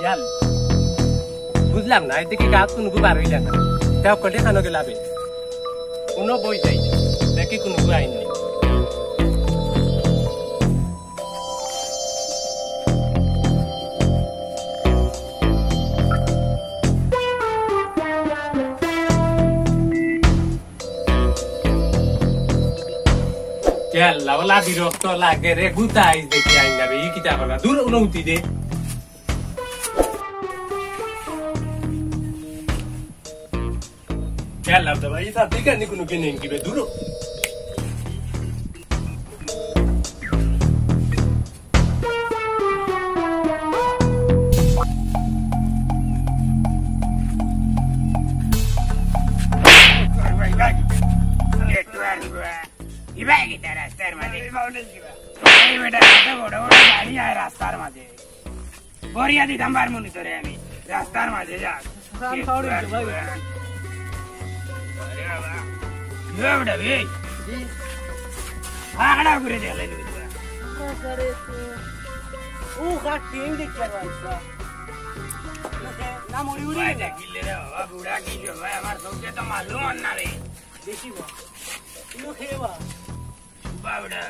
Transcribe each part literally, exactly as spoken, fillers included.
ইয়াল, বুঝলাম না, এদিকে গাছ কুনুগু বার অইলা না। তে হকলটি কানো গেলা বে? কুনো বই যাই, দেখি কুনুগু আইন নাই। ইয়াল্লা, ওলা বিরক্ত লাগে রে, গুতা আইজ দেখি আইন না বে, ই কিতা করা? দূর, উনো উঠি দে। ইয়াল্লা, তো ভাই, সাথে কেন কোনো কে নেই কি বে, দূর। ইবায় কিতা রাস্তার মাঝে? এই বেটা, এত বড় বড় গাড়ি আর রাস্তার মাঝে। বরিয়া দিতাম পারমু নি তোরে আমি। রাস্তার মাঝে যা। আরে বাবা। ইয়ে বেটা, এই। জি। আগড়া করে দে, লাই দিবি তোরা। আরে তো। ও, কাটিং দেখতে পারছ। না, মরি উড়ি ভাই, না। দেখিলে রে বাবা, বুড়া কি রে ভাই, আমার চোখে তো মালুম না রে। দেখি বা। তুইও খেয়ে বা। বাবুরা,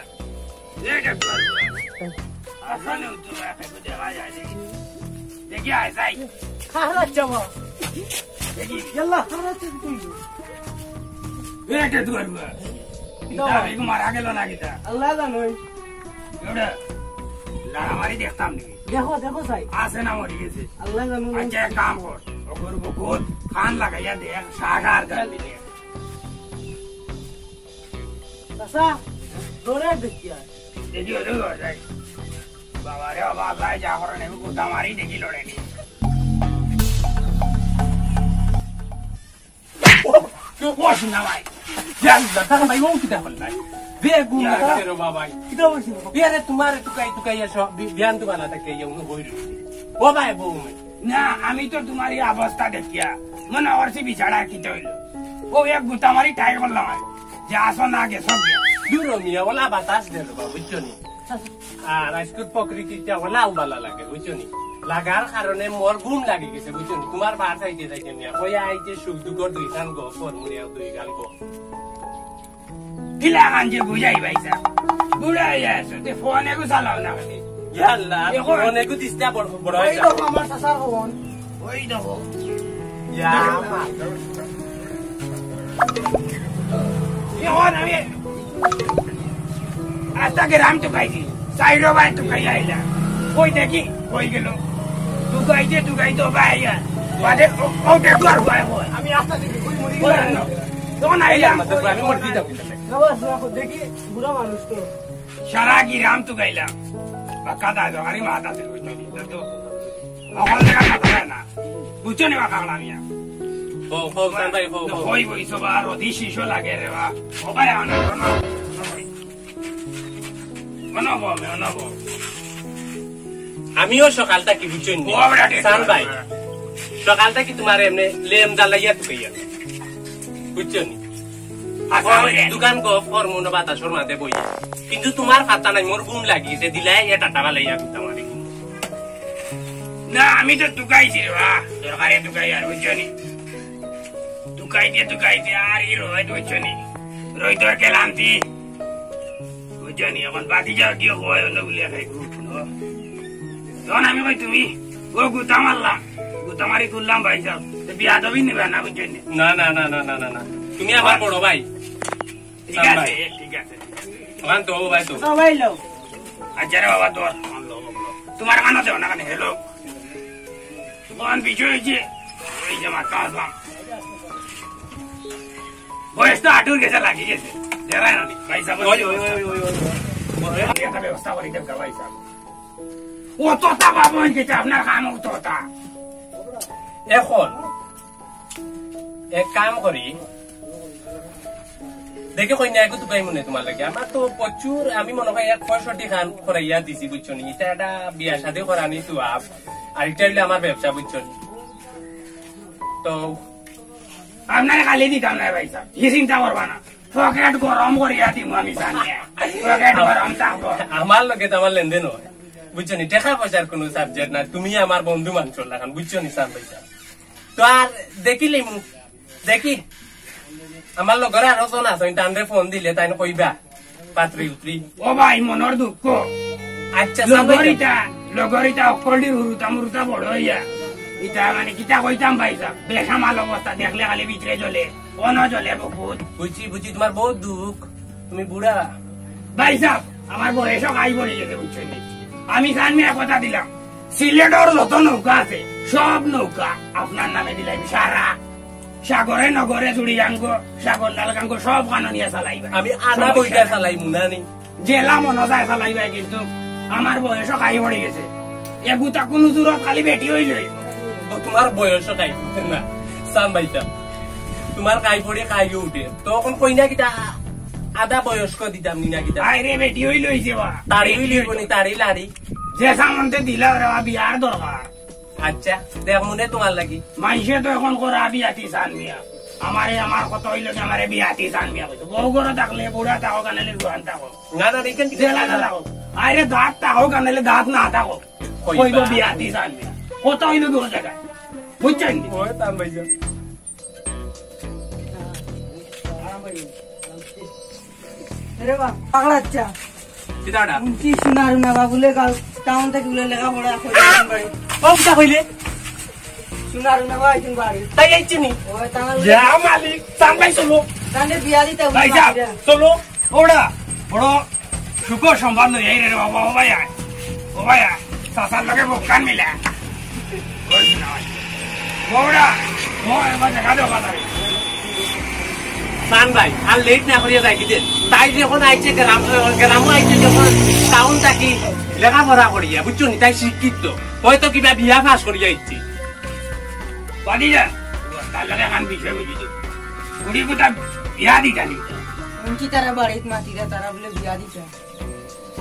এই ডাক্তার। আসলে তো একে তো দেখা যায় দেখি। দেখি আয়, যাই। খারাপ যাবা। দেখি। ইয়াল্লা, খারাপ তুই। এই ডাক্তার। কিতা, এই মারা গেল না কিতা? আল্লাহ জানো। এবারে লাড়ামারি দেখতাম নি। দেখো, দেখো, সাই। আছে না মরি গেছে? আল্লাহ জানো। আচ্ছা, এক কাম কর। ওগুর বুকুত খান লাগাইয়া দেখ, শাক আর গাল দিলে। চাচা, দৌড়ে দেখি আর। দেখি, ওই দৌড় যাই। বাবা রে বাবা, আল্লাহ যা করেন, আমি গুতা মারি দেখি লড়ে নি। ও, ও, শোনা ভাই। যা, যা, তার ভাই, ও কিতা করল ভাই? বেগুন ইয়া। লাগছে রে বাবা। কিতা হইছে? ইয়ারে, তোমার টুকাই টুকাই এসো, বি-, বিয়ান তো বানা থাকে, ইয়া, উনি হই রইছে। ও ভাই, বউ মে। না, আমি তো তোমার এই অবস্থা দেখিয়া মনে করছি বিচারা কিতা হইল। ও এক গুতা মারি টাই করলাম আর। যে আসো না গেছো গিয়া। দূর মিয়া, ওলা বাতাস দে রে বাবা, বুঝছো নি? আর আজকের প্রকৃতিটা ওলাও ভালা লাগে, বুঝছো নি? লাগার কারণে মোর ঘুম লাগি গেছে, বুঝছো নি? তোমার বার চাইতে চাইতে মিয়া, ওই আইতে সুখ দুঃখ দুই খান গো, ফরমুলিয়াও দুই গাল গো। কিলা খান যে বুঝাই পাইছা? বুড়া হইয়া আছো, তে ফোন এগু চালাও না খালি। ইয়া আল্লাহ, এখন ফোন এগু দিস না বড়, বড় ওই হইয়া। দেখো আমার চাচার ফোন। ওই দেখো। ইয়া। এখন আমি আস্তা গ্রাম টুকাইছি, চাইরো বাই টুকাই আইলা। কই দেখি, কই গেল? টুকাইতে, টুকাইতে বাই আইয়া। বাদে ও, ও দেখো আর বাই হয়। আমি আস্তা দেখি, কই মরি গেল? তখন আইলাম। আমি মরে দিতাম। না, বাস, না, দেখি, বুড়া মানুষ তো। সারা গ্রাম টুকাইলাম। বাক্কা দা, দোকানি মাথা দিল, বুঝছো নি? তো, তো, অকল দেখা কথা হয় না। বুঝছো নি বাক্কা বলা মিয়া? হো, হো, সান ভাই, হো, হো। হই, হই, সবা, রোদি শিশু লাগে রে বা। ও ভাই, আনো, আনো, আনো ভাই। আনো বো, মে, আনো বো। আমিও সকাল থাকি বুঝছো নি? ও, বেটা, ঠিক সান আছে। ভাই, সকাল থাকি তোমার এমনি লেম জ্বালাইয়া টুকাইয়া। বুঝছো নি? আচ্ছা, ও, আমি জানি। দোকান গফ কর্ম না বাতাসর মাঝে বই। কিন্তু তোমার পাতা নাই, মোর ঘুম লাগি, যে দিলাই এ টাটা বালাই আর দিতাম আর কি। না, আমি তো টুকাইছি রে বা, দরকারে টুকাই আর বুঝছো নি? টুকাইতে, টুকাইতে আর ই রোদ বুঝছো নি? রোদর ক্লান্তি। বুঝছো নি? এখন বাকি যাও গিয়ে হয় অন্য গুলিয়া খাই ঘুম, হুনো? তখন আমি কই তুমি, ও গুতা মারলাম, গুতা মারি তুললাম ভাই সাহেব, তো বিয়া দাবি নিবা না, বুঝছো নি? না, না, না, না, না, না, না। তুমি আমার বড় ভাই। ঠিক সান আছে, ভাই। ঠিক আছে, ঠিক আছে। ওখান তো, ও ভাই তো। ও ভাই লো। আচ্ছা রে বাবা, তোর, তোমার কানো দেও না কেন, হ্যালো। ওখান পিছু হয়েছে, ওই যে মাথা আসলাম। বয়স তো আটুর গেছে, লাগি গেছে। দেখায় না নি, ভাই সাহেব। ওই, ওই, ওই, ওই, ওই। একটা ব্যবস্থা করি দেবো, ভাই সাহেব। ও তোতা বাবু হয়ে গেছে, আপনার কাম ও তোতা। এখন এক কাম করি, দেখি কইনা একটু তুকাই মনে তোমার লাগে। আমার তো প্রচুর, আমি মনে হয় এক পঁয়ষট্টি খান করাইয়া দিছি, বুঝছো নি? এটা একটা বিয়া শাদী করানি তো আপ, আর এটা হইলে আমার ব্যবসা, বুঝছো নি? তো আপনার খালি দিতাম না ভাই সাহেব, কি চিন্তা করবা না, পকেট গরম করিয়া দিমু আমি জানিয়া, পকেট গরম থাকবো। আমার লগে তো আমার লেনদেন হয়। বুঝছো নি? টেকা পয়সার কুনু subject না, তুমি আমার বন্ধু মানষর লাখান, বুঝছো নি সান ভাইসাব? তো আর দেখিলিমু, দেখি, আমার লগর আরো জন আছে, আমি তানরে ফোন দিলে তাইন কইবা, পাত্রী উত্রী। ও ভাই, মনর দুঃখ। আচ্ছা, সান ভাইসাব। লগর ইতা, লগর ইতা অকলটির হুরুতা মুরুতা বড় অইয়া। ইতা মানে কিতা কইতাম ভাইসাব, বেসামাল অবস্থা দেখলে খালি ভিতরে জ্বলে, অনো জ্বলে বহুত। বুঝছি, বুঝছি, তুমার বহুত দুঃখ, তুমি বুড়া। ভাইসাব, আমার বয়সও কাই পড়ি গেছে, বুঝছইন নি? আমি সান মিয়া কথা দিলাম, সিলেটর যত নৌকা আছে, সব নৌকা আপনার নামে দিলাইমু সারা। সাগরে নগরে চুড়িগাঙ্গো, সাগর নালগাঙ্গো, সব খানো নিয়া চালাইবা। আমি আদা সমস্যা বইটা নাই। চালাইমু না নি? জেলা মনো যায় চালাইবা, কিন্তু আমার বয়সও কাই পড়ি গেছে। এগুতা কুনু জুরত খালি বেটি অইলে অইবো। ও, তুমার বয়সও কাই পড়ে না, সান ভাইসাব। তুমার কাই পড়ে কাইও উঠে। তো অখন কইনা কিতা আদা বয়স্ক দিতাম নি না কিতা? আরে বেটি অইলে অইছে বা। তাড়ি অইলে অইবো নি, তাড়ি লাড়ি। যে সামন্তে দিলা ওরে বা বিয়ার দরকার। আচ্ছা, দেখমুনে তুমার লাগি। মাইনষে তো অখন করা বিয়াতি সান মিয়া। আমারে, আমার কথা অইলো যে আমারে বিয়াতি সান মিয়া কইছে। বউ ঘরো থাকলে বুড়া থাকো, কানালে জোয়ান থাকো। না, না, এখান থেকে জেলা না থাকো। আরে দাঁত থাকো, কানালে দাঁত না থাকো। কইবা। কইবো বিয়াতি সান মিয়া। কথা অইলো দূর জাগাত। বুঝছইন নি? ওই তান ভাইসাব। আরে বা, পাগলা আচ্ছা। কিতা ওটা? উনকি সোনার না বাবুলে গাল টাউন থাকি বুলে লেখাপড়া করে আইছইন বাড়ি। ও, কিতা কইলে? সোনার না বা আইছইন বাড়ি। তাই আইছে নি? ওই তাহলে ইয়া মালিক, সান ভাই চলো। তাহলে বিয়া দিতে হবে ভাইসাব, বাড়িতে। চলো। ওরা বড় সুখ সম্বাদ লই আই রে বাবা, ও ভাই আয়, ও ভাই আয়, চাচার লগে মুখখান মিলা। ওই না, বউরা, ও এবার দেখা দেও বাজারে। সান ভাই, আর লেট না করিয়া যাই দিতে। তাই যখন আইছে গ্রাম, গ্রামও আইছে যখন টাউন থাকি লেখাপড়া করিয়া, বুঝছো নি? তাই শিক্ষিত। হয়তো কিবা বিয়া পাস করিয়া আইছে। বাদি যান, তার লগে এখন বিষয় বুঝি তো। কুড়ি কোটা বিয়া দিতা নি। উনকি তারা বাড়িত মাতিরা, তারা বুলে বিয়া দিতা।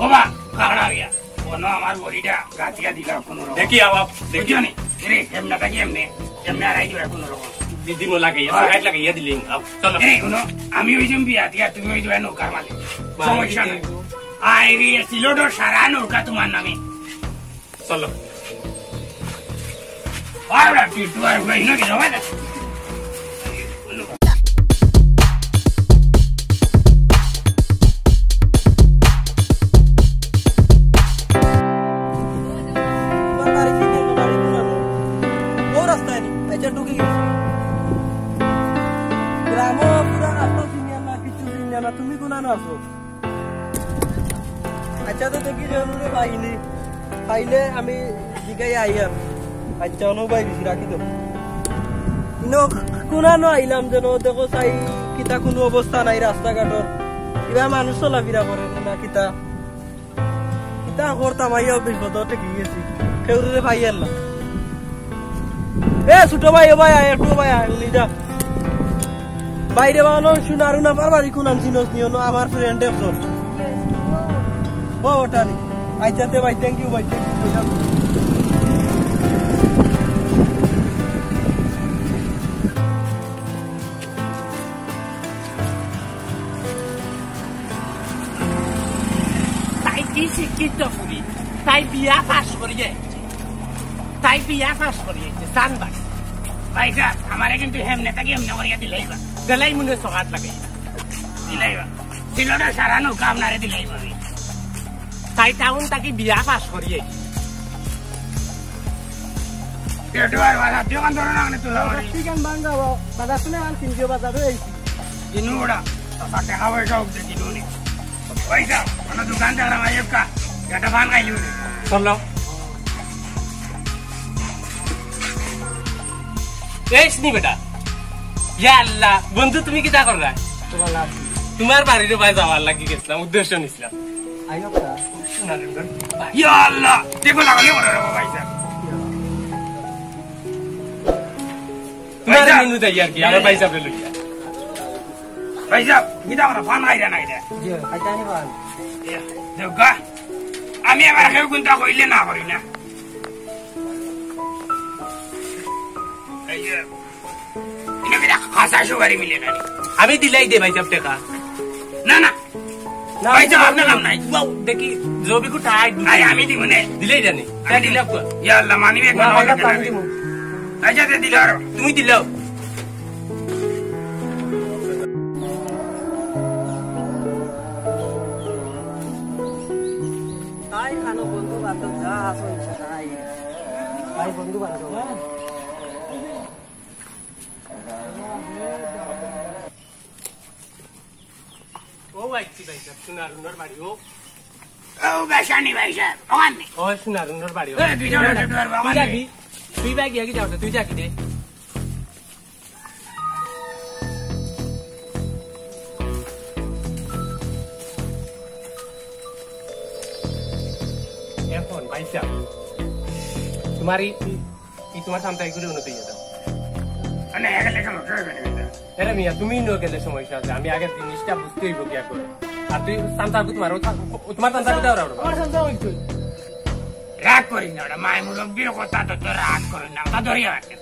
ও বা, কাকড়া বিয়া। কোনো আমার বড়িটা গাছিয়া দিলা কোনো রকম। দেখি আবার, দেখি। বুঝছো নি? এরে, এমনে থাকি এমনে, এমনে আড়াই দিবা কোনো রকম। দিদি মো লাগে, ইয়া, ওই। সাইড লাগে, ইয়া দিলে, আও, চলো। এরে, হুনো, আমি অইছি বিয়া দিয়া, তুমি অইছো নৌকার মালিক। মালিক সমস্যা নাই। দিদি। আই রে, সিলেটর সারা নৌকা তুমার নামে। চলো। আর ওরা পিটু আর ওরা ইনো কি জমা না? তোমার বাড়ি কি করবো? বাড়ি কোন আনো? ও রাস্তায় নি? আচ্ছা, ঢুকি গেছি। গ্রামও পুরা রাস্তা চিনিয়া না, কিছু চিনিয়া না। তুমি কোন আনো আছো? আচ্ছা, তো দেখি যে ওগুলো পাইনি। পাইলে আমি জিগাই আইয়ার। আচ্ছা, অনো ভাই বেশি রাখি তো। ইনো কোনানো আইলাম যেন, দেখো চাই কিতা কোনো অবস্থা নাই রাস্তাঘাটর। কিবা মানুষ চলাফেরা করে না কিতা? কিতা করতাম, আইয়াও বিপদ ঠেকি গেছি। কেউরে পাইয়ার না। এ ছোট ভাই, ও ভাই আয়, একটু ভাই আয়, উনি যা। বাইরে বানো সোনার উনা পারবার ইকুন আনছি নস নিও না, আমার ফ্রেন্ড একজন। ও ওটারি। আচ্ছা তে ভাই, থ্যাংক ইউ ভাই, থ্যাংক ইউ। তাই কি শিক্ষিত পুরি? তাই বিয়া পাস করিয়া আইছে। তাই বিয়া পাস করিয়া আইছে, জান ভাই। ভাই সাহেব, আমারে কিন্তু হেমনে থাকি হেমনে করিয়া দিলাইবা। দিলাই মনে সকাত লাগে। দিলাইবা। দিলটা সারা নৌকা আপনারে দিলাইবা আমি। তাই টাউন থাকি বিয়া পাস করিয়া আইছে। পেটুয়ার বাজার, তুই ওখান ধরে না, মানে তুই আমার। ঠিক আছে, বাঙ্গা, বাজার শুনে আমার তিনশো বাজার হয়ে আইছি। কিনু ওরা, তারপর টাকা পয়সা উঠছে কিনু নি। পয়সা, মানে দোকান থেকে আমার একটা, একটা পান খাইলি উনি। চলো। এই শুনি বেটা। ইয়া আল্লাহ, বন্ধু তুমি কিতা কররা? তোমার বাড়ির ভাই যাওয়ার লাগি গেছিলাম, উদ্দেশ্য নিছিলাম। আইও কা? ইয়া আল্লাহ, দেখো লাগালে বড় রে ভাই সাহেব। তোমার ভাই সাহেব। মনু যাই আর কি, আমার ভাই সাহেব লইয়া। ভাই সাহেব, কিতা করো? পান খাইরা না এটা? জি, খাইতানি পান। ইয়া, দেউকা, আমি আবার কেউ কোনটা কইলে না করি না। এই যে, ইনো কিতা খাসা সুপারি মিলে না? আমি দিলাই দে ভাই সাহেব টাকা। না, না। না, ভাই সাহেব, আপনার নাম নাই। বাউ, দেখি, জবি কো টাইট দিছি। আরে, আমি দিমু নে। দিলেই জানি। আমি দিলে দিলে। ইয়া আল্লাহ, মানি ব্যাগ না, মনে হয় না। আমি দিমু। আচ্ছা, দে দিলে আর। তুমি দিলাও। তাই খানো বন্ধু বান্ধব যা আছে, তাই। তাই বন্ধু বান্ধব। ও ভাই, কি ভাই সাহেব, সোনার উন্নর বাড়ি, ও। ও, বেশানি ভাই সাহেব, ওখানে। ও, সোনার উন্নর বাড়ি, ও। এ, দুইজন আছে, দুইজন আছে, তুই ওখানে। যাবি? তুই ভাই গিয়া কি যাও, তুই যা কি দে। এখন ভাই সাহেব, তোমার এই, এই তোমার সামনে করে উন্নতি হয়ে যাও। মানে, এক লেখা লোক হয়ে গেলে এটা। এরে মিয়া, তুমি ন গেলে সমস্যা আছে, আমি আগে জিনিসটা বুঝতে হইব কি করে। আর তুই সামনে থাকবো তোমার, ও থাক-, ও তোমার সামনে থাকবো, ওরা, ওরা। আমার সামনে থাকবো তুই। রাগ করি না, ওটা মায় মুরব্বীর কথা তো, তো রাগ করি না, ওটা ধরিয়া রাখে।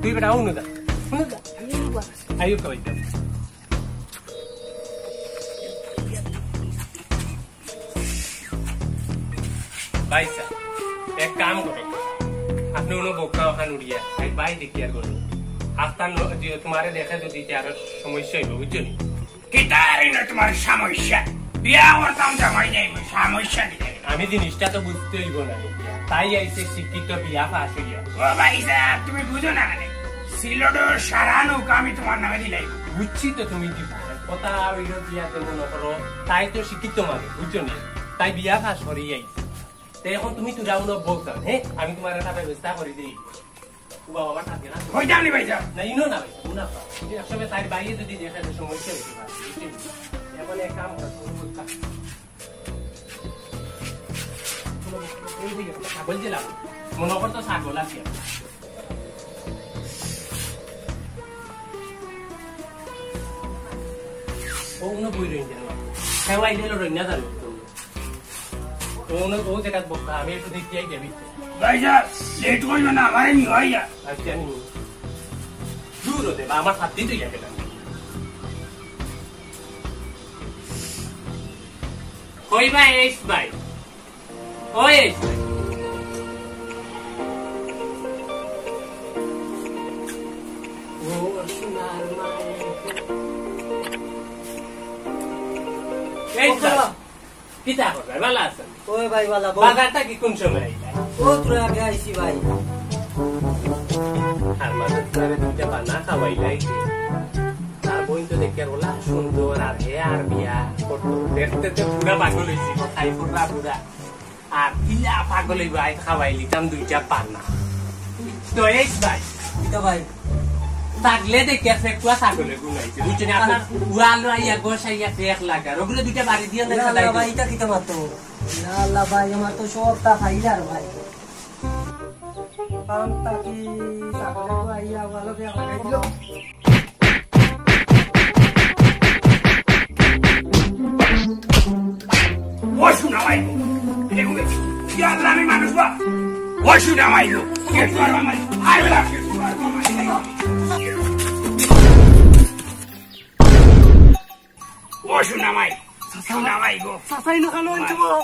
তুই বেটা, উনো দা, উনো দা। আইও, কই দা। ভাই সাহেব, এক কাম করো, আপনি উনো বউক্কা ওখান উড়িয়া, ভাই, ভাই দেখি আর করো। আস্তান লো-, যে তোমারে দেখে যদি তে আরো সমস্যা হইব, বুঝছো নি? কিতার ইনো তোমার সমস্যা? বিয়া করতাম জামাই যাইব, সমস্যা কিতা? আমি জিনিসটা তো বুঝতে হইব না, তাই আইছে শিক্ষিত বিয়া পাস হইয়া। ও ভাই সাহেব, তুমি বুঝো না কেন? সিলটর সারা নৌকা আমি তোমার নামে দিলাই। বুঝছি তো তুমি কি পারো। কথা হইল কি, আর মনে করো, তাই তো শিক্ষিত মানুষ, বুঝছো নি? তাই বিয়া পাস করি আইছি। তো এখন তুমি তো যাও না বলতাম, হ্যাঁ? আমি তোমার একটা ব্যবস্থা করে দিই। ও বাবা, আমার সাথে না। হই যাও নি ভাই, যাও। না, ইনো না ভাই, ও না পাও। এই একসময় তার বাইরে যদি দেখে, তো সমস্যা হইতে পারে, বুঝছো নি? এখন এক কাম করো, তুমি বলতাম। এই যে, ছাগল দিলাম। মনে করতো ছাগল আছে। ও কোনো বই রইছে না। সেওয়াই দিল রইনা জানো। ও না, ও জায়গাত বসা, আমি একটু দেখি আই যাবি। ভাই সাহেব, লেট করবে না, আমারে নিয়ে আইয়া। আচ্ছা, আমি দূর হতে বা আমার সাথে তো যাবে না। কই ভাই, এইস ভাই। ওই। ও সোনার মাই। এই ওকে। কিতা খবর? ভালা আছইন? ওই ভাই, ভালা বল। বাজার থাকি কোন সময় আইলা? ও, তোর আগে আইছি ভাই। আর মাঝে তোরে দুইটা বানা খাওয়াইলাই। তার বইন তো দেখি আর ওলা সুন্দর, আর হে আর বিয়া করতো। দেখতে তো পুরা পাগল হইছি, খাই পুরা পুরা। আর ইলা পাগল হইবা, আই খাওয়াই লিতাম দুইটা পানা। তো এই ভাই। কিতা ভাই? ছাগলে দেখে ফেকুয়া ছাগলে গুনাইছে। বুঝছেন? আপনার উড়ালো আইয়া, গোস আইয়া, ফেক লাগার। ওগুলো দুইটা বাড়ি দিয়ে না, না, না খেলাই ভাই, দিন। এটা কিতা মাতো? ইয়া আল্লাহ ভাই, আমার তো সবটা খাইলার ভাই। পান্তা কি ছাগলে তো আইয়া, ভালো ফেক লাগাই দিল। ও সোনা মাই গো। এই গো, ইয়া আল্লাহ, আমি মানুষ বা। ও সোনা মাই গো। কে তোমার মাই? আরে বেটা, কে তোমার মাই? ও সোনা মাই। সোনা মাই গো। চাচাই না খালো, মাই। আনতে বলো।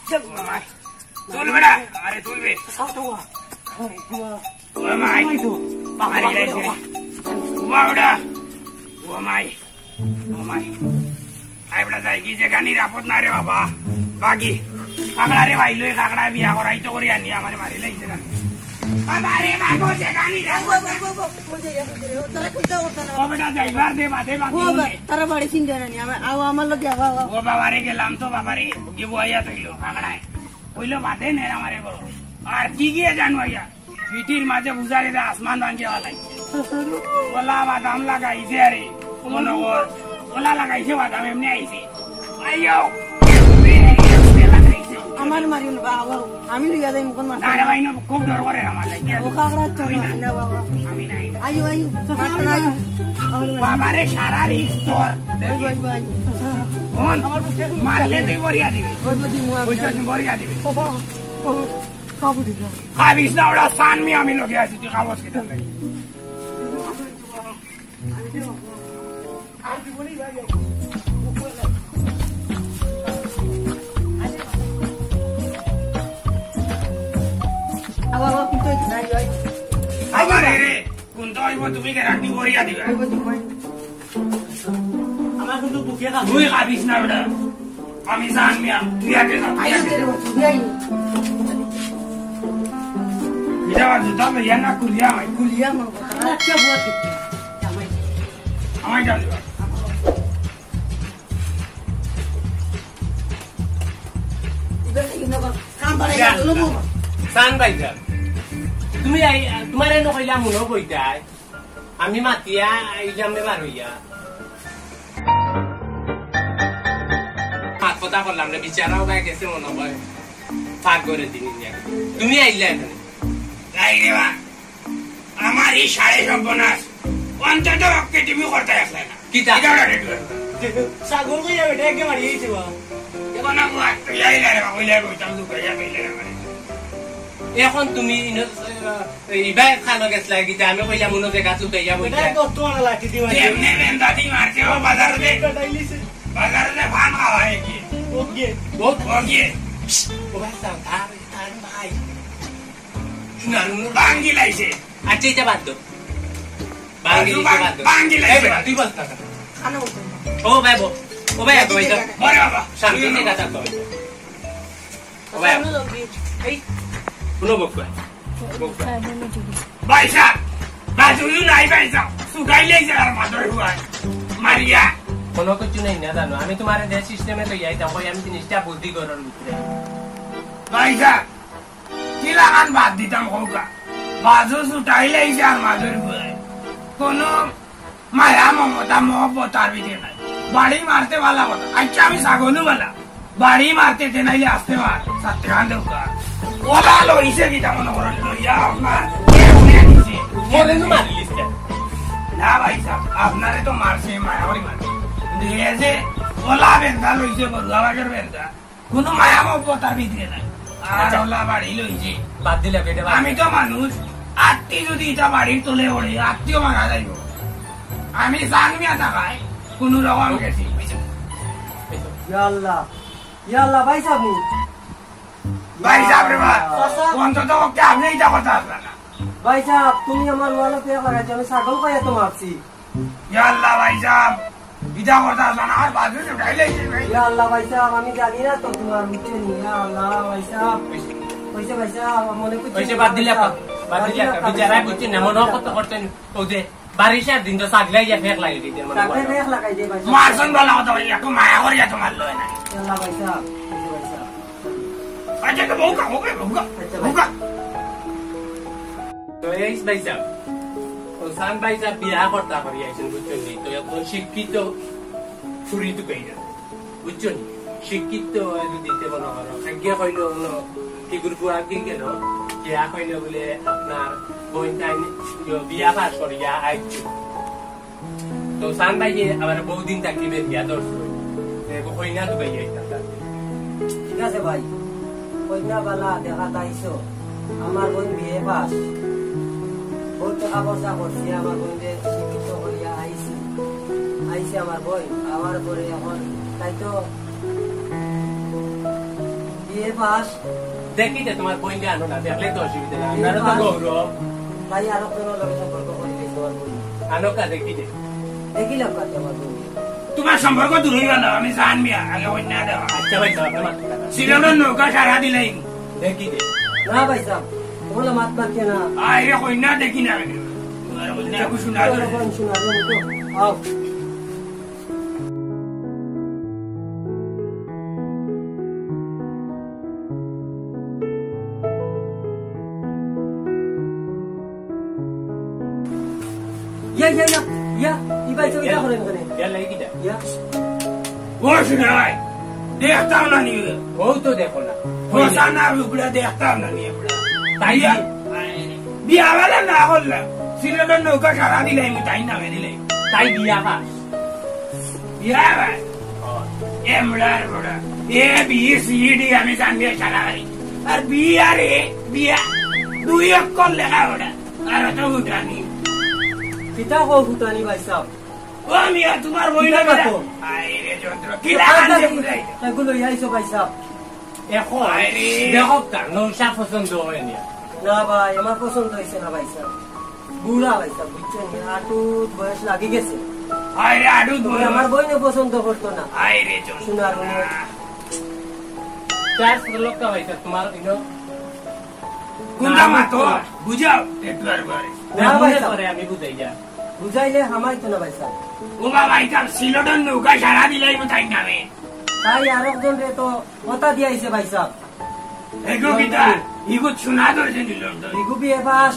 চল, মাই। তুল বেটা, আরে তুলবে। চাচা তো। ও মাই। বাবা, বাবা, বাবা। ও বেটা। ও মাই। ও মাই। আই বেটা যাই কি, জাগা নিরাপদ না রে বাবা। বাগি। কাকড়া রে ভাই, লই কাকড়া বিয়া করাই তো করি আনি, আমারে মারি লাইছে না। বাবা রে, বাগো, জাগা নিরাপদ না। ও বেটা, যাইবার দে, বাদে বাগি। ও বা-, তারা বাড়ি চিনতে না নি, আমার, আও, আমার লগে আও, আও, আও। ও বাবা রে, গেলাম তো বাবা রে, কি বইয়া তৈল, কাকড়ায়। কইলো, বাদে নে আমারে গো। আর কি গিয়ে জানো আইয়া? পিঠির মাঝে বুঝারে দে আসমান ভাঙ্গিয়া ফালাই। ওলা বাদাম লাগাইছে আরে, মনে কর। ওলা লাগাইছে বাদাম, এমনি আইছে। আইও। আমার মারিও না, বাবা, আমি লইয়া যাই মুখন মাছ। না রে ভাই, না, খুব ডর করে আমার লাগে। ও কাকড়া চলে না, বাবা। আমি নাই। আইও, আইও। মারতো না, আইও। বাবারে, সারা রিক্স তোর। আইও, আইও, আইও। হুন, মারলে তুই মরিয়া দিবি। ওই তো দিমু আমি। ওই তো দিমু, মরিয়া দিবি। বাবা, বাবা, বাবু দিদা। খাবিস না, ওরা সান মি আমি লগে আছি, তুই খাবস কিতা লাগে? আও, আও, কিন্তু নাই, ওই। আবার রে, কোনটা অইব তুমি গ্যারান্টি করিয়া দিবা? ওই, ওই, ওই। আমার কিন্তু বুকে কাঁপে। তুই কাঁপিস না বেটা। আমি জানি না, তুই আগে যা, তুই আগে যা। এটা আবার জুতা লইয়া না খুলিয়া হয়? খুলিয়া আমার কথা। আচ্ছা, বুয়া। আমায় যা দিবা। সান ভাই, সান। তুমি আই-, তোমার এনে কইলাম মনে বইতাই। আমি মাতিয়া আইলাম এবার হইয়া। মাত কথা করলাম রে, বিচারাও ভাই গেছে মনে হয়। ফাঁক করে দিন ইন্ডিয়া। তুমি আইলে এখানে। যাই রে বা। আমার এই সাড়ে সর্বনাশ। অন্তত পক্ষে তুমি করতে আসলে না। কিতা? এটা ওরা রেডি করে। ছাগল কইয়া বেটা একে মারি দিছে বা। এখন আমি আর তুই আইলে রে বা, কইলে কইতাম, লুকাইয়া কইলে রে মারি। এখন তুমি ইনো, আহ, ইবাই খালো গেছলা কিতা? আমি কইলাম, উনো জায়গা তুই কইয়া বইতা। এটা কত আনা লাঠি দি মারি। এমনি বেন্দা দি মারছে, ও বাজারে দে। কটাইলিছে। বাজারে দে, ফান খাওয়া হয় কি? ওকে। বহুত ওকে। ও ভাই, তার, তার, তার ভাই। শুনার, শুনার। ভাঙ্গি লাইছে। আচ্ছা, এটা বাদ দাও। ভাঙ্গি বাদ দাও। ভাঙ্গি লাইছে। এই বেটা, তুই বস না। খানা বলতে না। ও ভাই, বো-, ও ভাই, এত ভাই, ওরে বাবা। শান্তি নিয়ে কথা তো। ও ভাই। এই, কোনো বকবা। বকবা। ভাই সাহেব, বাজুলু নাই ভাই সাহেব। সুগাই লেগেছে আর মাদর হুয়ায়। মারিয়া। কোনো কিছু নেই না জানো। আমি তোমার যে সিস্টেমে তো ইয়াই যাবো, আমি জিনিসটা বুদ্ধি করার ভিতরে। ভাই সাহেব, কি লাগান বাদ দিতাম কউক্কা? বাজু ছুটাইলে এই যে আর মাদুর গুলাই। কোনো মায়া মমতা মহব্বত আর ভিতরে নাই। বাড়ি মারতে বালা কথা। আচ্ছা, আমি ছাগলও বালা। বাড়ি মারতে তে নাইলে আসতে মার। সাতরান দেউকা। ওলা লইছে কিতা মনে করেন? লইয়া আপনার এ উনি আনিছে। মরে নু মারিলিস কেন? না ভাই সাহেব, আপনারে তো মারছে, মায়া করি মারছে। কিন্তু এ যে ওলা বেন্দা লইছে, বড়ুয়া বাগের বেন্দা। কোনো মায়া মহব্বত তার ভিতরে নাই। আর আচ্ছা। ওলা বাড়ি লইছে। বাদ দিলে বেটা, বাদ আমি দিলে। তো মানুষ, আত্তি যদি এটা বাড়ির তলে ওড়ে, আত্তিও মারা যাইব। আমি জান মিয়া থাকায় কোনো রকম গেছি। ইয়া আল্লাহ, ইয়া আল্লাহ, ভাই সাহেব নি? ভাই সাহেব রে বা, চাচা। অন্তত পক্ষে আপনি এটা কথা আসবে না। ভাই সাহেব, তুমি আমার ওয়ালো পেয়ে লাগাইছো, আমি ছাগল কইয়া তো মারছি। ইয়া আল্লাহ ভাই সাহেব, ইটা কথা জানা আর বাজু ছুটাই লাইছে ভাই। ইয়া আল্লাহ ভাই সাহেব, আমি জানি না তো তোমার, বুঝছো নি? ইয়া আল্লাহ ভাই সাহেব। কইছে ভাই সাহেব, মনে করছে ওই যে বাদ দিলে ভাই সাহেব। বাদ দিলে বাদ দিলে বিচারায় বুঝছে না, মনে করতে করতে নি। ও যে বারিশার দিন তো সাগলাই যে ফেক লাগিয়ে দিতে মনে সাগলাই করো। ফেক লাগাই দে ভাই সাহেব। মারছন বালা কথা ভাই, একটু মায়া করিয়া তোমার লয় না। ইয়া আল্লাহ ভাই সাহেব, কইছে ভাই সাহেব। আচ্ছা, তো বউকা, বউকা, বউকা, আচ্ছা, ভাই। বউকা। তো এই ভাই সাহেব, তো সান ভাই সাহেব বিয়া করতা করি আইছেন, বুঝছেন নি? তো একজন শিক্ষিত ছুরি তো কই না, বুঝছেন নি? শিক্ষিত যদি তে মনে করো, আগে কইলো হলো, কি গ্রুপ আগে গেল, বিয়া কইলো বলে আপনার বইন তাই নি-, ইয়ো, বিয়া পাস করিয়া আইছে। তো সান ভাই যে আমার বহুদিন থাকি বের বিয়া ধরছে। তো এগো কইনা তো ভাই আইতাম তাতে। ঠিক আছে ভাই, কইনা বালা দেখা তাইছো। আমার বইন বিএ পাস। বহুত টাকা খরচা করছি, আমার বইনরে শিক্ষিত করিয়া আইছি। আইছে আমার বইন, আওয়ার পরে এখন তাই তো বিএ পাস। দেখি যে তোমার বইন যে আনো না, দেখলে তো অসুবিধা নাই। বিএ আপনারা তো পাস। গৌরব। ভাই, আরো কোনো লগে সম্পর্ক করি দিয়েছে আমার বইন। আনো কা দেখি যে। দেখিলাম কা তোমার বইন। তোমার সম্পর্ক দূর হইবা না, আমি জান মিয়া, আগে কইনা দেওয়া। আচ্ছা ভাই, তো আপনার মাথা খারাপ। সিলেটের নৌকা সারা দিলাই। দেখি যে। না ভাই সাহেব, ওগুলো মাত মারছে না। আরে কইনা দেখি না। তোমার কইনা খুব সুন্দর। শোনা, শোনা, শোনা, আও। ইয়া, ইয়া, ইয়া, ইয়া, ই ভাই, তো ইয়া করেন কেনে? ইয়া, লাগি কিটা? ইয়া। ও শুনাই, দেখতাম না নি। ও তো দেখো না। ও সানা রুগড়া দেখতাম না নি, এবড়া। তাই ইয়া। বিয়া বালা না করলাম। সিলেটের নৌকা সারা দিলাই, আমি তাই নামে দিলাই। তাই বিয়া পাস? বিয়া ভাই। ও। এমড়ার বড়া। এ বি সি ডি আমি জানি সারা ভাই। আর বি আর এ, বিয়া। দুই অক্ষর লেখা ওটা। আর অত ফুটানি। কিতা কও ফুটানি ভাই সাহেব? ও মিয়া, তোমার বইন না কিতা? আরে যন্ত্র, কি লাগান দে বুঝাই? এগুলো আইছো ভাইসাব। এখন আরে। দেখো তা, নৌশা পছন্দ হয়নি। না ভাই, আমার পছন্দ হইছে না ভাইসাব। বুড়া ভাইসাব, বুঝছেন? আটুত বয়স লাগি গেছে। আরে আটুত বয়স। আমার বইনে পছন্দ করতো না। আরে যন্ত্র। সোনার বইনে। চার লোকটা ভাইসাব, তোমার ইনো কোনটা না, মাতো? না। বুঝাও, একটু আর করে। না, না, মনে ভাইসাব। করে আমি বুঝাই যা। বুঝাইলে হামাইতো না ভাইসাব। ও বাবা, ইটা সিলটর নৌকা সারা দিলাই তাই নামে। তাই আরকজন রে তো কথা দিয়াইছে ভাইসাব। এগো কিতা? ইগো শোনা ধরছে নিল তো। ইগু বিয়ে পাস।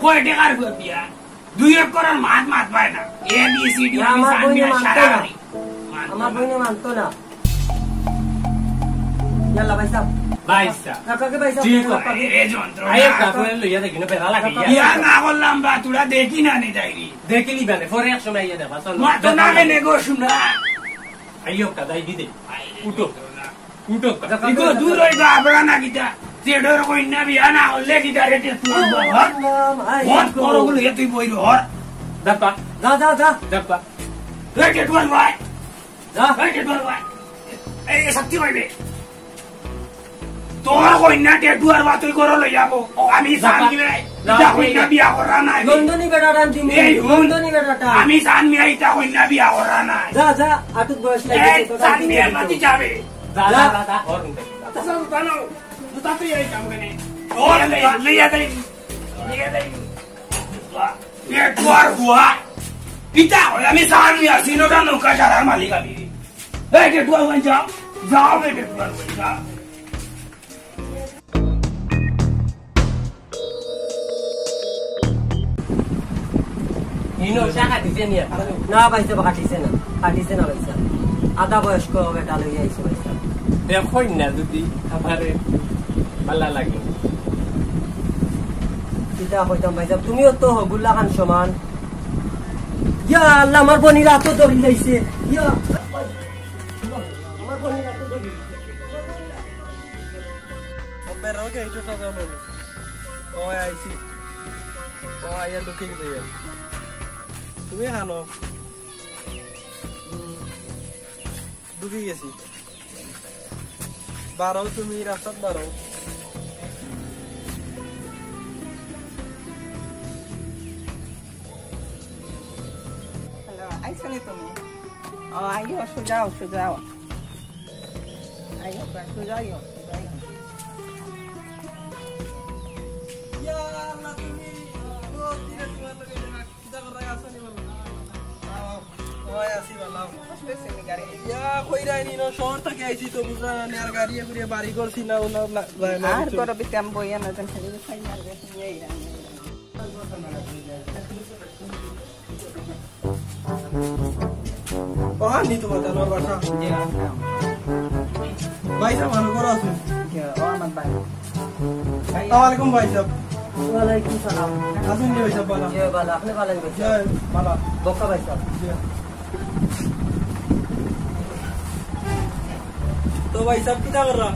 কয় টাকার বিয়া? দুই এক করার মাত মাত পায় না। এ বি সি ডি না, আমার বইনে মানতো না। আমার বইনে মানতো না। ইয়াল্লা ভাইসাব। ভাইসাব। কাকাকে ভাইসাব, ঠিক কাকাকে। আছে। এ যন্ত্র। আরে কাকা। কাকুরে লইয়া দেখি না, বেড়া লাগে। কাকা। ইয়া না করলাম বা, তোরা দেখি না নি ডায়েরি। দেখিলি বেলে, পরে এক সময় আইয়া দেখবা, চল। মাতো না কেনে গো, শোনা। আইও, কাদাই দি দে। উঠো। উঠো। ইগো দূর হইবা, আবরা না কিতা। জেডর কইন্যা বিয়া না হলে কিতা রে, তুই বল, হর। বন্ধ করো বলে, তুই বই হর। দেখবা। যা, যা, যা। দেখবা। এই টেটুয়াল ভাই। যা। এই টেটুয়াল ভাই। এই, এই শক্তি পাইবে। তোর কইন্যা টেটুয়ার বা তুই করো লই যাবো। ও, আমি জানি রে। না, ইটা কইন্যা বিয়া করা নাই। লন্ডনি বেটা টান দিমু। এই হুন। লন্ডনি বেটা টান। আমি জানি ইটা কইন্যা বিয়া করা নাই। যা, যা, আটুত বয়স এই লাগে গেছে, তোর জানি আটুত মাটি যাবে। যা, যা, যা। যা, যা, হর। আচ্ছা, চল, জানো। জুতা তুই এই কাম করে। ওর লইয়া দেই। লইয়া দেই। টেটুয়ার বুয়া। ইটা হয় আমি জানি আর সিনোটা নৌকা সারার মালিক আমি। এই টেটুয়ার বুয়া যাও। যাও রে টেটুয়ার বুয়া যাও। ইনো চা কাটিছে নি আর? না ভাইসাব, কাটিছে না, কাটিছে না ভাইসাব। আধা বয়স্ক বেটা লইয়া আইছে ভাইসাব। দেখইন না যদি আমারে ভালা লাগে। কিতা কইতাম ভাইসাব, তুমিও তো হগুল্লা খান সমান। ইয়া আল্লাহ, আমার বইনর আতো ধরি লাইছে। ইয়া, আমার বইনর আতো ধরি লাইছে। ও বেরো কে, একটু কথা বলো। ও আইছি। ও আইয়া ঢুকি গেছে। তুমি খানো। হুম। ঢুকি গেছি। বারো তুমি রাস্তাত বারো। হ্যালো, আইছো নি তুমি? ও, আইও, সোজাও, সোজাও। আইও, সোজাও, সোজাও। ইয়া আল্লাহ, তুমি, ও, কিরে তোমার লগে দেখা, কিতা কথা আছে নি বলো? ও, আছি ভালা। ইয়া, কইরায় নি, শহর থাকি আইছি তো, বুঝরা নি, আর গাড়ি ঘুরিয়ে বাড়ি করছি না, ও না, না, যায় না, আর কিছু। তোর বিকাম বইয়া না, যেন খালি খাই মারবে, এই রাম। ও, নি তোমার জানোর বাসা। জি, আসসালাম। ভাইসাব, ভালা আছইন? জি, ও আমার ভাই। আসসালামু আলাইকুম ভাইসাব। ওয়ালাইকুম সালাম। আছইন নি ভাইসাব, ভালা? জি, ভালা। আপনি ভালা আছইন ভাইসাব? জি, ভালা। বক্কা ভাইসাব। জি। তো ভাইসাব, কিতা কররা?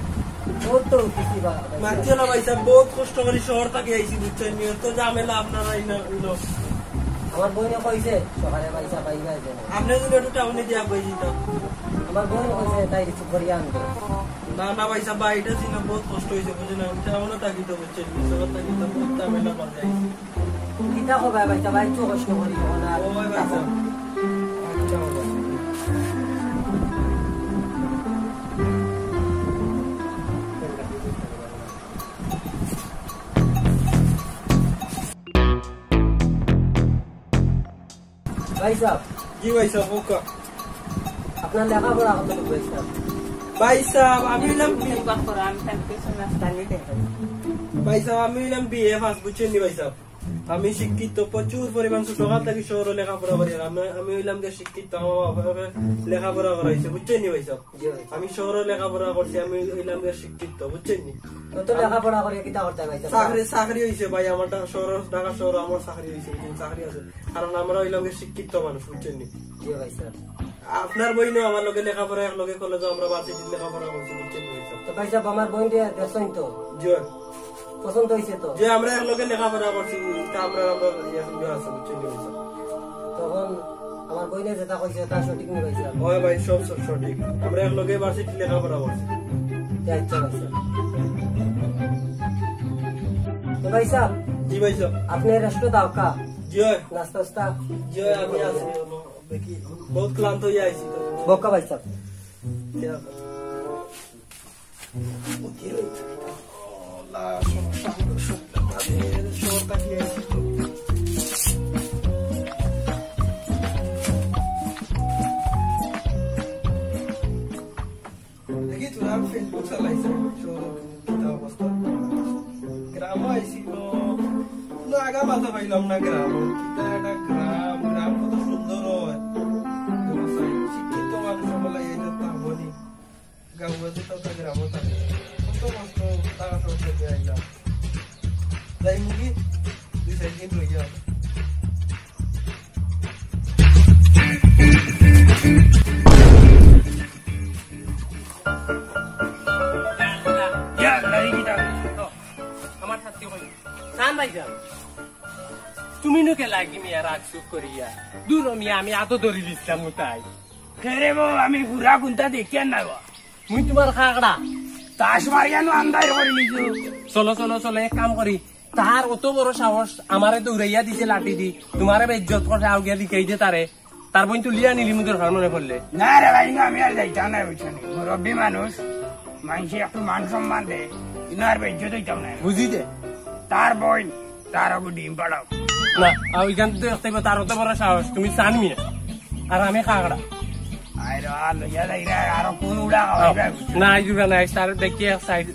বহুত তো উঠছি বা, ভাইসাব। মানছি না ভাইসাব, বহুত কষ্ট করি শহর থাকি আইছি, বুঝছইন নি? তো ঝামেলা আপনারা এই না, এই না। আমার বইনে কইছে সকালে ভাইসাব আইবা যে। আপনি যদি একটু টাউনে দিয়া কই দিতাম। আমার বইনে কইছে তাই কিছু করিয়া আনতে। না, না ভাইসাব, বাড়িটা ছিল, বহুত কষ্ট হইছে, বুঝছইন নি? টাউনে থাকি তো, বুঝছইন নি? শহর থাকি তো বহুত ঝামেলা বাজাইছে। কিতা কইবা ভাইসাব, ভাই, চোখ কষ্ট করি, ও না। ও ভাই, ভাইসাব। ভাইসাব। জি ভাইসাব, ওকা। আপনার লেখাপড়া কতটুকু ভাইসাব? ভাইসাব, আমি অইলাম বি-, ভাইসাব, আমি অইলাম বিএ পাস, বুঝছইন নি ভাইসাব? আমি শিক্ষিত, প্রচুর পরিমাণ ছোটকাল থাকি শহরে লেখাপড়া করি। আর আমি, আমি অইলাম গিয়া শিক্ষিত, আমার বাবা আমারে লেখাপড়া করাইছে, বুঝছইন নি ভাইসাব? জি ভাই। আমি শহরে লেখাপড়া করছি, আমি অইলাম গিয়া শিক্ষিত, বুঝছইন নি? তো, তো লেখাপড়া করি কিতা করতে ভাইসাব? চাকরি, চাকরি হইছে ভাই, আমার ঢাকা শহর, ঢাকা শহর আমার চাকরি হইছে, বুঝছইন? চাকরি আছে, কারণ আমরা অইলাম গিয়া শিক্ষিত মানুষ, বুঝছইন নি? জি ভাইসাব। আপনার বইনও আমার লগে লেখাপড়া, এক লগে কলেজে আমরা ভার্সিটির লেখাপড়া করছি, বুঝছইন নি ভাইসাব? তো ভাইসাব, আমার বইন দিয়া দেখছইন তো? জি। পছন্দ হইছে তো? যে আমরা এক লগে লেখাপড়া করছি, তা আমরা, আমরা ইয়ে সুন্দর আছে, বুঝছইন নি ভাইসাব? তখন আমার বইনে যেটা কইছে, ওটা সঠিক নি ভাইসাব? হয় ভাই, সব সব সঠিক। আমরা এক লগে ভার্সিটি লেখাপড়া করছি। জি, আচ্ছা ভাইসাব। তো ভাইসাব, জি ভাইসাব। আপনে রেস্ট দাও কা? জি হয়। নাস্তা উস্তা? জি হয়, আমি আছি। দেখি, বহুত ক্লান্ত হয়ে আইছি তো। বক্কা ভাইসাব। জি। দেখি তোরা Facebook চালাইছ, শহর কিতা অবস্থা? গ্রামো আইছি তো, কোনো আগা মাথা পাইলাম না গ্রাম। কিতা একটা গ্রাম, গ্রাম কত সুন্দর হয়। শিক্ষিত মানুষ বলে এই যে তাহলে গাঁও আছে, তাও তো গ্রামও থাকে। কত কষ্ট, টাকা পয়সা দিয়ে আইলাম। যাই মুখি, দুই চার দিন রইয়া। ইয়া, লাগি কিতা? আমার শাস্তি কই? জান ভাই যান, তুমি নুকে লাগি মিয়া রাগ সুখ করিয়া। দূর মিয়া, আমি আতো ধরি দিছিলাম মুতাই। খেরে বউ, আমি বুড়া কুন্তা দেখিয়ার না গো। মুই তোমার খাগড়া। তাস মারিয়া নু আন্দাই করি লিজু। চলো, চলো, চলো, এক কাম করি। তার অত বড় সাহস, আমারে দৌড়াইয়া দিছে লাঠি দি। তোমারে বেইজ্জত করছে, আউগিয়া দিকেই দে তারে। তার বইন তুলিয়া নিলি মুদর ফার্মনে করলে। না রে ভাই, ইনো আমি আর যাইতাম না, বুঝছো নি? মুরব্বী মানুষ, মানষে একটু মান সম্মান দে, ইনো আর বেইজ্জত হইতাম না। বুঝি দে। তার বইন, তার আগে ডিম পাড়াও। না, আর ওইখান তো দেখতে পাই, তার অত বড় সাহস, তুমি চান মিয়া। আর আমি খাগড়া। আয় রে, আর লইয়া যাই রে, আরো কোন উড়া খাওয়াইবে, বুঝছো? না, আইজুবা না, আইজ তার দেখি এক সাইড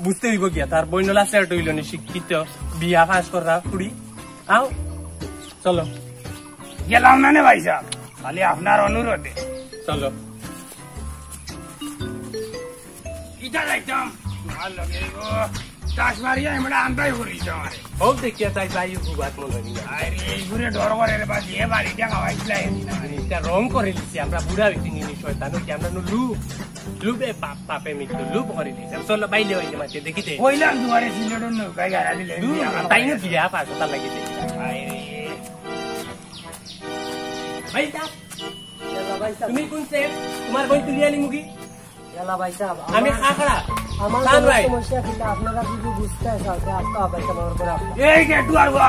বুঝতে হইব গিয়া, তার বইনলা সেট হইল নি, শিক্ষিত, বিয়া পাস করা কুড়ি। আও, চলো। গেলাম না নে ভাই সাহেব, খালি আপনার অনুরোধে। চলো। ইটা যাইতাম, ভালা লাগে গো। তাস মারিয়া আমরা আন্দাই করি যাওয়ারে। হোক দেখিয়া তাই ভাই, গুবাত মনে হয় না। আরে, এই ঘুরে ডর করে রে বাজি, এ বাড়িটা খাওয়াইছিলা এদিন আমারে। এটা রং করে দিছি, আমরা বুড়া হইছি নি, শয়তান হইছি, আমরা নু লু, লুবে বাপ, বাপে মৃত্যু, লুব করে দিছি। চলো, বাইলে হইছে মাঝে, দেখি দে। কইলাম তোমারে সিলেটর নৌকায় গাড়া দিলে, দূর, তাই না বিয়া পাস, তার লাগি দেখি। আরে। ভাই, যা। ইয়াল্লা ভাই সাহেব। তুমি কোন সেট? তোমার বই তুলিয়া নিমুগি? ইয়াল্লা ভাই সাহেব, আমি আমার, খাগড়া। আমার সান কোনো ভাই। সমস্যা কিতা? আপনারা যদি বুঝতে চান, তে আজকে আবার কেমন করে আপনার এই গেটুয়ার বা,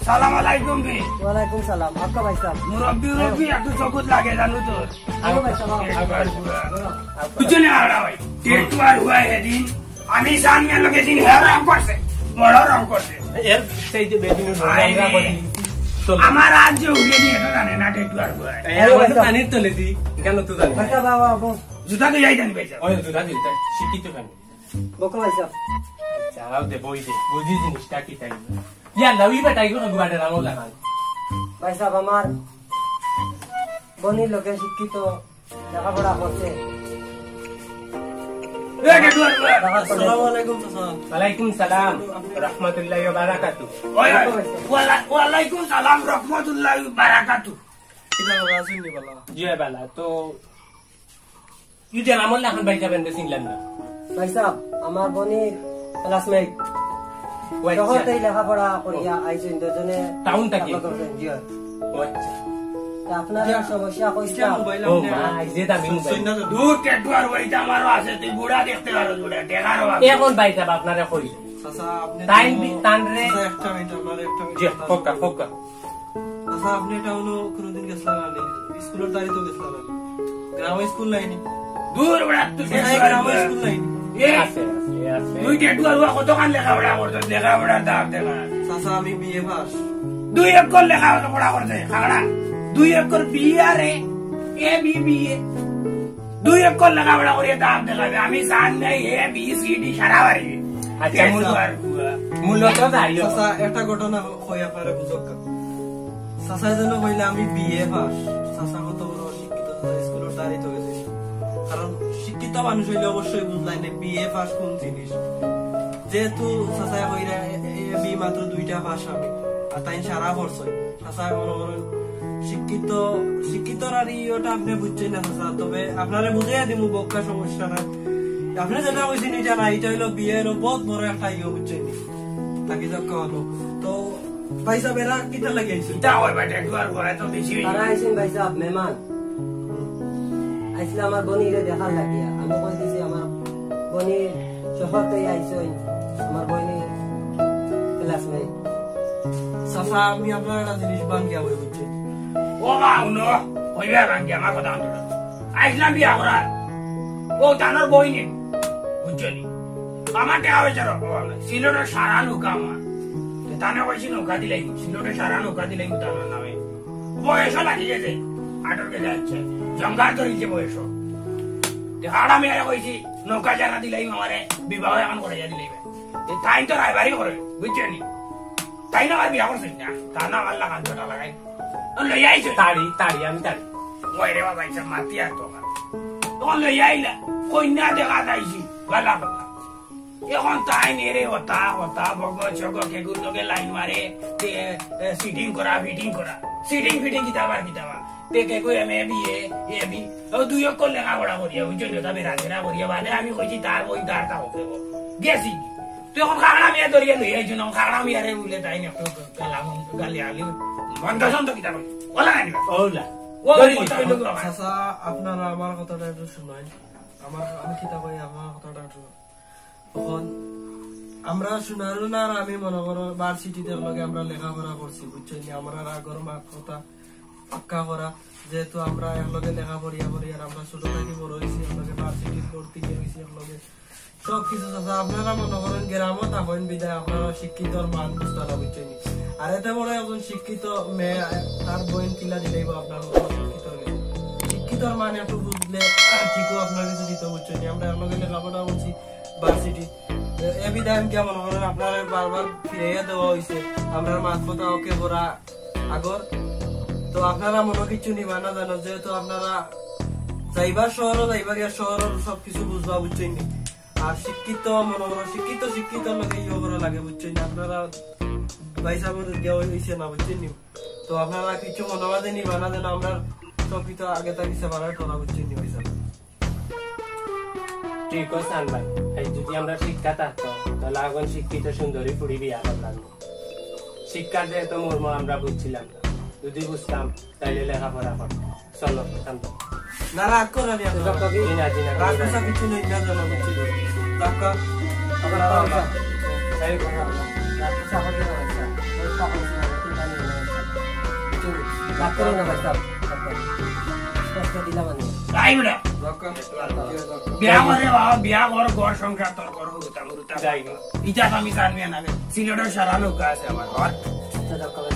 সালাম আলাইকুম কি? ওয়ালাইকুম সালাম। আক্কা ভাই সাহেব। মুরব্বি, মুরব্বি একটু চকুত লাগে জানো তো। আনো ভাই সাহেব, আনো। গেটুয়ার বা। বুঝছো না, আড়া ভাই? গেটুয়ার বা এদিন আমি জান গেল গেদিন হে রং করছে, বড় রং করছে। এর সেই যে বেদিন আয় আমরা রে। বলি, চলো। আমার আজ যে উঠে দিয়ে তো জানে না, গেটুয়ার বা। এই, আমার তো পানির তলে দি, কেন তো জানি না। আচ্ছা, বাবা, বাবা। জুতা তো যাই জানি, ভাই সাহেব। ওই জুতা দিতে, শিক্ষিত কেন? বকো, ভাই সাহেব। আচ্ছা, আও দে, বই দে, বুঝি জিনিসটা কি তাই। ইয়াল্লা, ওই বেটা, এগুলো গুয়াডে রাখো লাগান। ভাই সাহেব, আমার বইনর লগে শিক্ষিত লেখাপড়া করছে। এ, গেটুয়ার বা। আসসালামু আলাইকুম, চাচা। ওয়ালাইকুম সালাম, রহমতুল্লাহি ওয়া বারাকাতু। ওই, ওই, ওয়ালা-, ওয়ালাইকুম সালাম, রহমতুল্লাহি ওয়া বারাকাতু। কিতা বাবা, আছেন নি বালা? জি, বালা। তো, ইটা আমার লাখান ভাই সাহেব, এনরে চিনলাম না। ভাই সাহেব, আমার বইনর classmate। ও আচ্ছা। তখন তাই লেখাপড়া করিয়া ও। আইছেন দুজনে টাউন থাকি? লেখাপড়া করছেন, জি হয়। ও আচ্ছা। তা আপনার ইটা, সমস্যা কইছিলাম। ইটা মোবাইল ও আপনি মা, এই যে দামি মোবাইল। সৈন্য তো দূর, গেটুয়ার বা, ইটা আমারও আছে, তুই বুড়া দেখতে পারো, বুড়া, টেকারও আছে। এখন ভাই সাহেব আপনারে কই। চাচা, আপনি টাইম তো বি-, টান রে। চাচা, একটা মিনিট, আমার একটা মিনিট। জি, ফক্কা, ফক্কা। আচ্ছা, আপনি টাউনো কোনোদিন গেছিলেন না নি? স্কুলের তারি তো গেছিলেন না নি? গ্রামে স্কুল নাই নি? দূর বেটা, তুই আচ্ছা, এই গ্রামে স্কুল নাই নি? এ, আছে, আছে, আছে। তুই গেটুয়ার বা কতখান লেখাপড়া করছস? লেখাপড়ার দাম দেখা। চাচা, আমি বিএ পাস। দুই অক্ষর লেখাপড়া করছে, খাগড়া। দুই অক্ষর বিএ আর এ, এ বি বিএ। দুই অক্ষর লেখাপড়া করিয়া দাম দেখাবে। আমি জান নাই, এ বি সি ডি সারা বাড়ি। আচ্ছা, এ মূল-, তো আর মূলত দাঁড়িয়ে চাচা, একটা ঘটনা হ-, হই আপনারা বুঝুক। চাচা যেন কইলে আমি বিএ পাস। চাচা কত বড় শিক্ষিত, চাচা স্কুলের তারি তো গেছে। কারণ শিক্ষিত মানুষ হইলে অবশ্যই বুঝলাই না বিএ পাস কোন জিনিস। যেহেতু চাচা কইরা এ, এ বি মাত্র দুইটা পাস আমি। আর তাই সারা পড়ছে। চাচা মনে করেন শিক্ষিত, শিক্ষিত আর ই ওটা আপনি বুঝছেন না চাচা, তবে আপনারে বুঝাইয়া দিমু বক্কা সমস্যা নাই। আপনি যেটা কইছেন এটা না, এটা হইলো বিএ হইলো বহুত বড় একটা ইয়ে বুঝছেন নি? তাকে তো কওয়ালো। তো ভাই সাহেব, এরা কিতা লাগি আইছে? কিতা হয় বেটা, একটু আর ঘরে তো বেশি হইছে। তারা আইছেন ভাই সাহেব, মেহমান। আইসলে আমার বইনরে দেখার লাগিয়া। আমি কই দিছি আমার বইন শহর থাকি আইছইন, আমার বইনর classmate। চাচা, আমি আপনার একটা জিনিস ভাঙ্গিয়া কই বুঝছি। ও বা, হুনো, কইবা ভাঙ্গি আমার কথা হুনো। আইসলাম বিয়া করার। ও তানর বইন, বুঝছো নি? আমার টেকা পয়সার অভাব নাই। সিলেটর সারা নৌকা আমার। তে তানে কইছি নৌকা দিলাইমু, সিলেটর সারা নৌকা দিলাইমু তানর নামে। বয়সও লাগি গেছে, আটর গেছে আছে। জঙ্গার ধরিছে বয়সও। তে হাড় আমি আরে কইছি, নৌকা যারা দিলাইমু আমারে, বিবাহ এখন করাইয়া দিলাইমু। তে তাইন তো রায়বারি করে, বুঝছো নি? তাইন আমার বিয়া করছইন না, তান আমার লাগান জোটা লাগাই। ও লইয়া আইছো। তাড়ি, তাড়ি, আমি তাড়ি। ওই রে বাবা, ইচ্ছা মাতি আর তো আমার। তখন লইয়া আইলা, কইন্যা দেখা যাইছি, বালা কথা। এখন তাইন এরে হতা, হতা, বগ, চগ, কেগুর লগে লাইন মারে, তে, এ, সিটিং করা, ফিটিং করা। সিটিং ফিটিং কিতাবা, কিতাবা। তে কে কই M A, B A, A B. ও দুই অক্ষর লেখাপড়া করিয়া, বুঝছো নি? তা বেড়াচেরা করিয়া, বাদে আমি কইছি তার বই তার তা হতে হবো। গেছি। তুই এখন খাগড়া মিয়া ধরিয়া লই আইছো না, খাগড়া মিয়ারে বুলে তাইন একটু গেলাম, গালি আলি। বন্ধ সন্ধ কিতা কই? ওলা নাই নিবা। ওলা। ও ধরি কথা হইলো কি বাবা? চাচা, আপনারা আমার কথাটা একটু শুনেন। আমার, আমি কিতা কই, আমার কথাটা একটু। এখন আমরা সোনারুন আর আমি মনে করো ভার্সিটিতে একলগে আমরা লেখাপড়া করছি, বুঝছো নি? আমরা আগর মাত কথা পাক্কা করা, যেহেতু আমরা একলগে লেখা পড়িয়া পড়ি আর আমরা ছোট থাকি বড় হইছি একলগে, ভার্সিটিত ভর্তি হইছি একলগে, সব কিছু। চাচা, আপনারা মনে করেন গ্রামও থাকেন বিদায় আপনারা শিক্ষিতর মান বুঝতা না, বুঝছো নি? আর এত বড় একজন শিক্ষিত মেয়ে, তার বইন কিলা দিলাইবো আপনার মতো শিক্ষিত মেয়ে? শিক্ষিতর মান একটু বুঝলে ঠিকও আপনার কিছু দিত, বুঝছো নি? আমরা একলগে লেখাপড়া করছি ভার্সিটি। এ বিধান কেমন করেন আপনারা বারবার ফিরাইয়া দেওয়া হইছে, আমরা মাত কথা ওকে করা আগর। তো আপনারা মনে কিছু নিবা না জানো, যেহেতু আপনারা যাইবা শহরও যাইবা গিয়া শহরের সবকিছু বুঝবা, বুঝছেন নি? আর শিক্ষিত মনে করো শিক্ষিত শিক্ষিত লোকে ইয়ে করা লাগে, বুঝছেন নি? আপনারা ভাই সাহেবের গিয়া হইছে না, বুঝছেন নি? তো আপনারা কিছু মনে মাঝে নিবা না যেন আমরা সবকিছু আগে থাকি সেপারেট করা, বুঝছেন নি ভাই সাহেব? ঠিক কইছেন ভাই, এই যদি আমরা শিক্ষা থাকতো, তাহলে এখন শিক্ষিত সুন্দরী ফুড়ি বিয়া করলাম। শিক্ষার যে এত মর্ম আমরা বুঝছিলাম না, যদি বুঝতাম, তাইলে লেখাপড়া করতাম। চলো, শান্ত। না, রাগ করো না, জি না, জি না, রাগ করা কিছু নেই, না জানো, বুঝছি। রাগ কর। এই কথা। রাগ করো না, ভাই সাহেব। রাগ করো না। কষ্ট দিলাম আমি। তাই বেটা। রাগ কর। বিয়া করে বাবা, বিয়া কর, ঘর সংসার তোর কর, হুরুতা, হুরুতা। যাই গো। ইটা তো আমি জানি না, সিলেটের সারা লোক আছে আমার ঘর। আচ্ছা, রাগ করো।